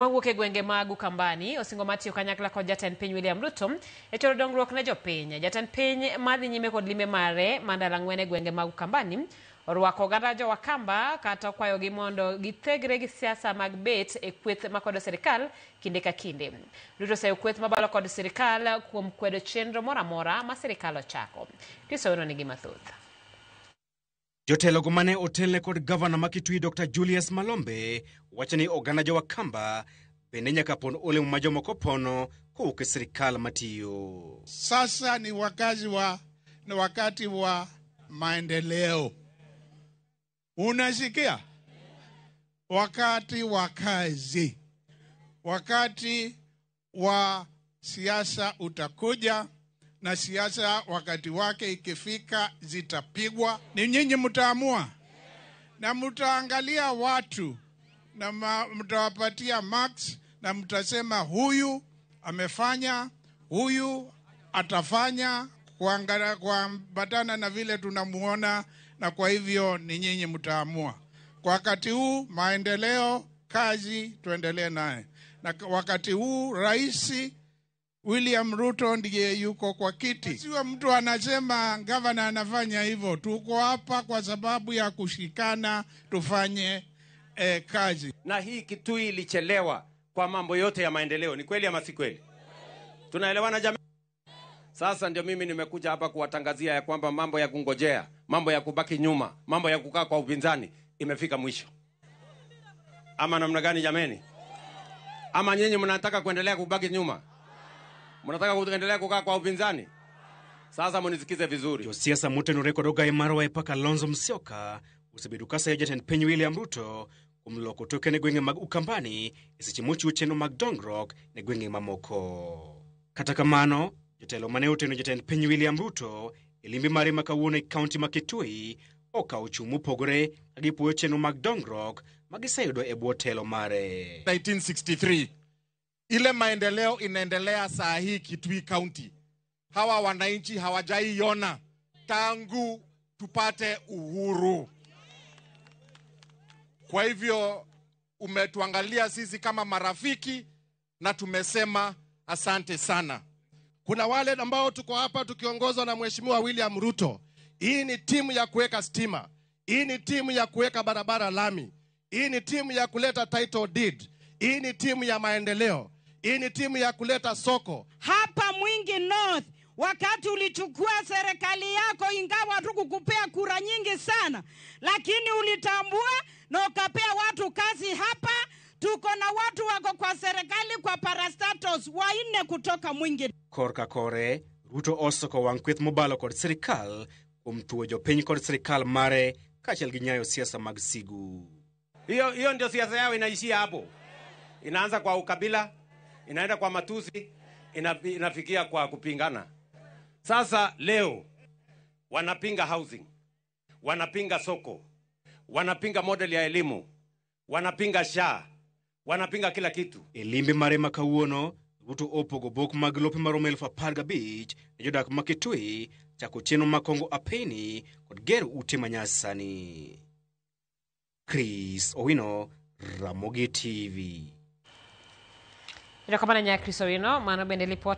Mawuok e gwenge mag Ukambani osingo mar tiyo kanyakla kod jatend piny William Ruto e choro dongruok ne jopiny. Jatend piny madhi nyime kod limbe mare mar ndalo ang'wen e gwenge mag Ukambani orwako oganda jo Wakamba kata okwayogi mondo githegre gi siasa mag bet e kweth makodo sirikal kinde ka kinde. Ruto oseyo kweth mabalo kod sirikal kuom kwedo chenro moro amora ma sirikal ochako. Chris Owino nigi mathoth. Jotelogo mane otelne kod gavana ma Kitui Dr. Julius Malombe wacho ni oganda jo Wakamba bende nyaka pon olemo ma jomoko pono kowuok e sirikal matiyo. Sasa ni ni wakati wa maendeleo. Unasikia? Wakati wa kazi, wakati wa siasa utakuja, na siasa wakati wake ikifika zitapigwa. Ni nyinyi mtaamua, na mtaangalia watu na mtawapatia marks, na mtasema huyu amefanya, huyu atafanya, kuambatana na vile tunamuona, na kwa hivyo ni nyinyi mtaamua. Kwa wakati huu maendeleo, kazi tuendelee naye. Na wakati huu Rais William Ruto ndiye yuko kwa kiti. Sio mtu anasema gavana anafanya hivyo. Tuko hapa kwa sababu ya kushikana tufanye kazi. Na hii Kitui ilichelewa kwa mambo yote ya maendeleo. Ni kweli ama si kweli? Tunaelewana jamii? Sasa ndio mimi nimekuja hapa kuwatangazia ya kwamba mambo ya kungojea, mambo ya kubaki nyuma, mambo ya kukaa kwa upinzani imefika mwisho. Ama namna gani jameni? Ama nyinyi mnataka kuendelea kubaki nyuma? Mnataka kuendelea kukaa kwa upinzani? Sasa mnisikize vizuri. Josiasa motenore kod ogai mar Wiper Kalonzo Musyoka osebedo ka sayo jatend piny William Ruto kuom loko toke ne gwenge mag Ukambani e seche mochiwo chenro mag dongruok ne gwenge mamoko. Kata kamano, jotelo mane oteno jatend piny William Ruto e limbe mare ma kawuono e kaunti ma Kitui okawo chung' mopogore ka gipuoyo chenro mag dongruok ma giseyudo e bwo telo mare. 1963 ile maendeleo inaendelea saa hii Kitui County, hawa wananchi hawajaiona tangu tupate uhuru. Kwa hivyo umetuangalia sisi kama marafiki na tumesema asante sana. Kuna wale ambao tuko hapa tukiongozwa na Mheshimiwa William Ruto. Hii ni timu ya kuweka stima. Hii ni timu ya kuweka barabara lami. Hii ni timu ya kuleta title deed. Hii ni timu ya maendeleo. Hii ni timu ya kuleta soko. Hapa Mwingi North, wakati ulichukua serikali yako, ingawa hatukukupea kura nyingi sana, lakini ulitambua na ukapea watu kazi hapa. Tuko na watu wako kwa serikali kwa parastatos wanne kutoka Mwingi. Korka kore, Ruto osoko wang' kweth mobalo kod sirikal kuom thuo jopiny kod sirikal mare kaachiel gi nyayo siasa mag sigu. Hiyo ndio siasa yao inaishia hapo. Inaanza kwa ukabila, inaenda kwa matusi, inafikia kwa kupingana. Sasa leo wanapinga housing, wanapinga soko, wanapinga model ya elimu, wanapinga SHA, wanapinga kila kitu. E limbe mare ma kawuono, Ruto opogo bok mag lope maromo 15,000 ne jodak ma Kitui chako chenro mag kongo apeni kod gero ute manyasani. Chris Owino, Ramogi TV. Erokamano nya Chris Owino, mano bende lipot.